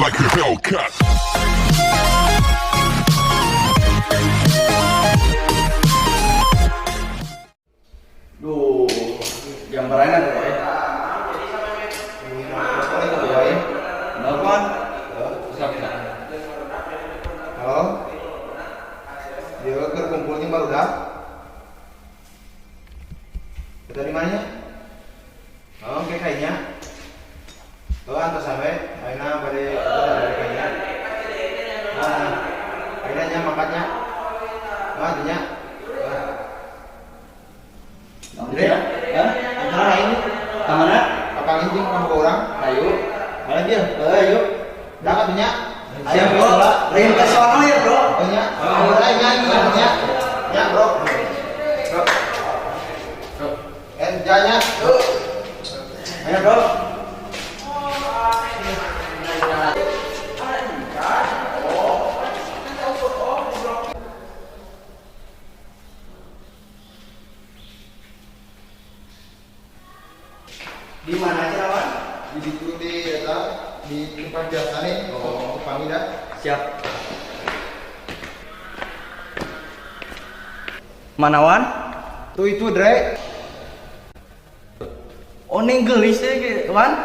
Like a Hellcat. Duh, jam berapa tuh, Boy? Nelfon. Bisa bisa. Halo. Dia keur kumpul jeung barudak. Kita di mana? Oh, oke kayaknya. Oh, antos sampai. Ayeuna bade bade kayaknya. Nah, ayeuna nya mangkatnya. Oh, atuh nya. Andre, Hah? antara lain. Ka mana? Kapanggih jeung kamu urang. Ayo. Mana dia? Eh, ayo. Berangkat nya. Siap, Bro. Lain ke sono ya, Bro. Oh nya. Oh, lain nya, nya, nya. Nya, Bro. Bro. Bro. Eh, nya. Ayo, Bro. Di mana aja, Wan? Di situ di eta di tempat biasa nih. Oh, panggil dah. Siap. Mana, Wan? Tuh itu, Dre. Oh, ning geulis teh, Wan.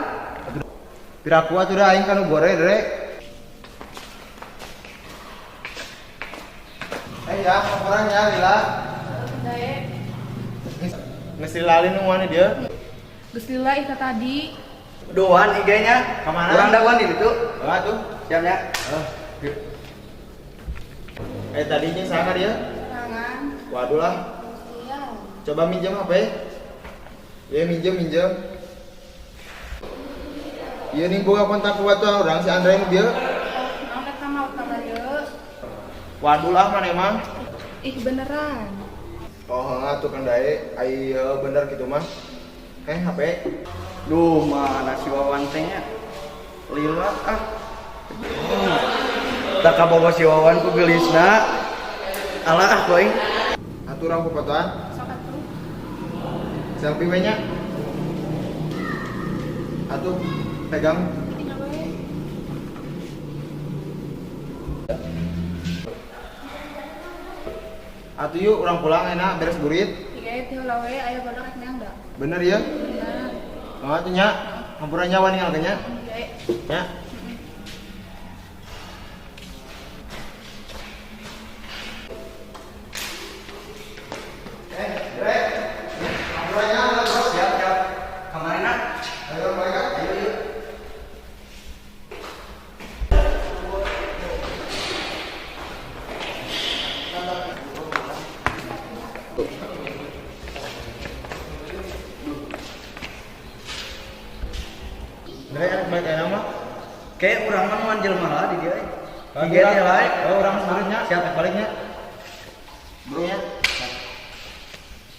Piraku atuh dah aing kanu gore, Dre. Eh ya, orangnya lila. Dae, Geus lali nu mana dia? Geus lila ih tadi. Duh, Wan, IG-nya. Ka mana? Urang daguan di ditu. Oh, atuh. Siap nya. Oh. Eh tadinya saha dia? Sorangan. Waduh lah. Iya. Coba minjem HP. Ya minjem minjem. Iya nih boga kontak baturan urang si Andre nu bieu. Oh, naon eta mah utama ieu? Waduh lah mana emang. Ih, beneran. Oh, heeh tuh kan dae, ai bener gitu mah. Eh, HP. Duh, mana si Wawan teh nya? Lila ah. Tak kabogo si Wawan ku geulisna. Alah ah ku aing. Atuh urang popotoan. Sok atuh. Selfie we nya. Atuh pegang. Tinggal we. Atuh yuk urang pulang enak beres burit. Iya, teh heula we aya badak rek neang da. Bener ya? Bener. Oh, atuh nya. Hampura nyawa ninggalkeun nya. Iya. Nya. Eh, Dre. Hampura nyawa, Bro. Siap, siap. Ka mana na? Ayo balik ah. Ayo, yuk. Dre, arek balik aya mah. Kayak urang mah nuan jelema lah di dieu. Oh, IG teh lah. Oh, urang sebenarnya. Siap. Baliknya. Bro nya.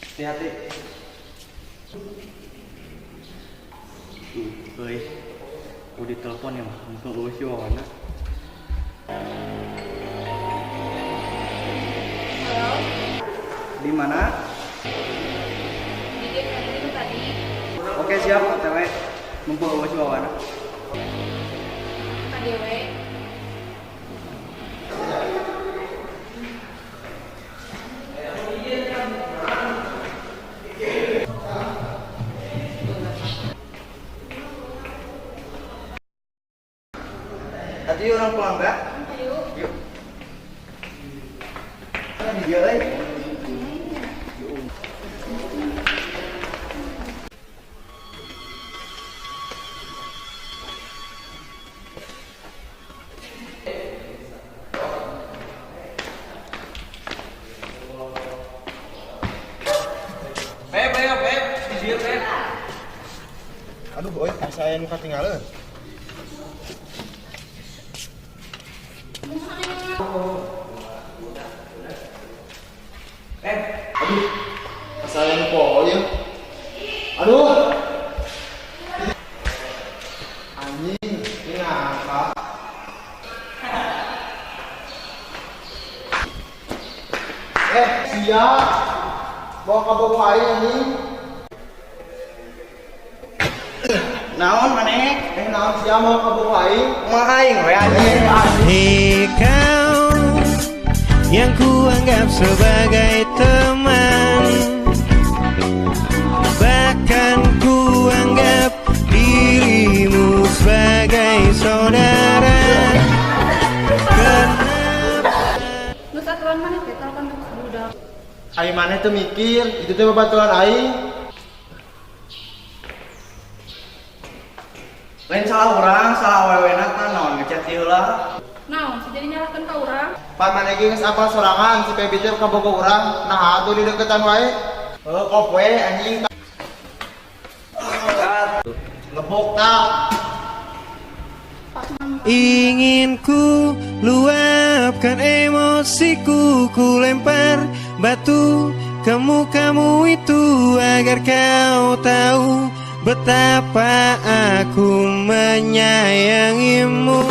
Hati-hati. Euy. Udah telepon ya mah, untung eueuh si Wawan. Halo. Di mana? Di dia kan itu tadi. Oke, siap, OTW. Mumpung eueuh si Wawan. Ka dewe. Tadi urang pulang enggak? Ayo. Yuk. Di dieu euy. Pep, ayo Pep, di dieu Pep. Aduh, euy, asa aya nu katinggaleuh. Pep, Aduh, asa aya nu poho ieu. Aduh. Anjing, ini ngapa? Eh, siap. Bawa ka bobo aing anjing. Naon maneh? Eh, naon urang, sia mawa kabogoh aing. Mah aing we anjing. Hei kau yang kuanggap sebagai teman, bahkan kuanggap dirimu sebagai saudara. Kenapa Geus aturan maneh teh telepon terus budak. Aing maneh teu mikir, itu teh babaturan aing. Lain salah urang, salah awewena tah naon ngechat ieu heula. Naon sih jadi nyalahkeun ka urang? Pan maneh ge geus apal sorangan si Pebi teh kabogoh urang, nah atuh dideketan wae. Heuh, kop we anjing. Ngebok tah. Ingin ku luapkan emosiku, ku lempar batu ke mukamu itu agar kau tahu betapa aku menyayangimu.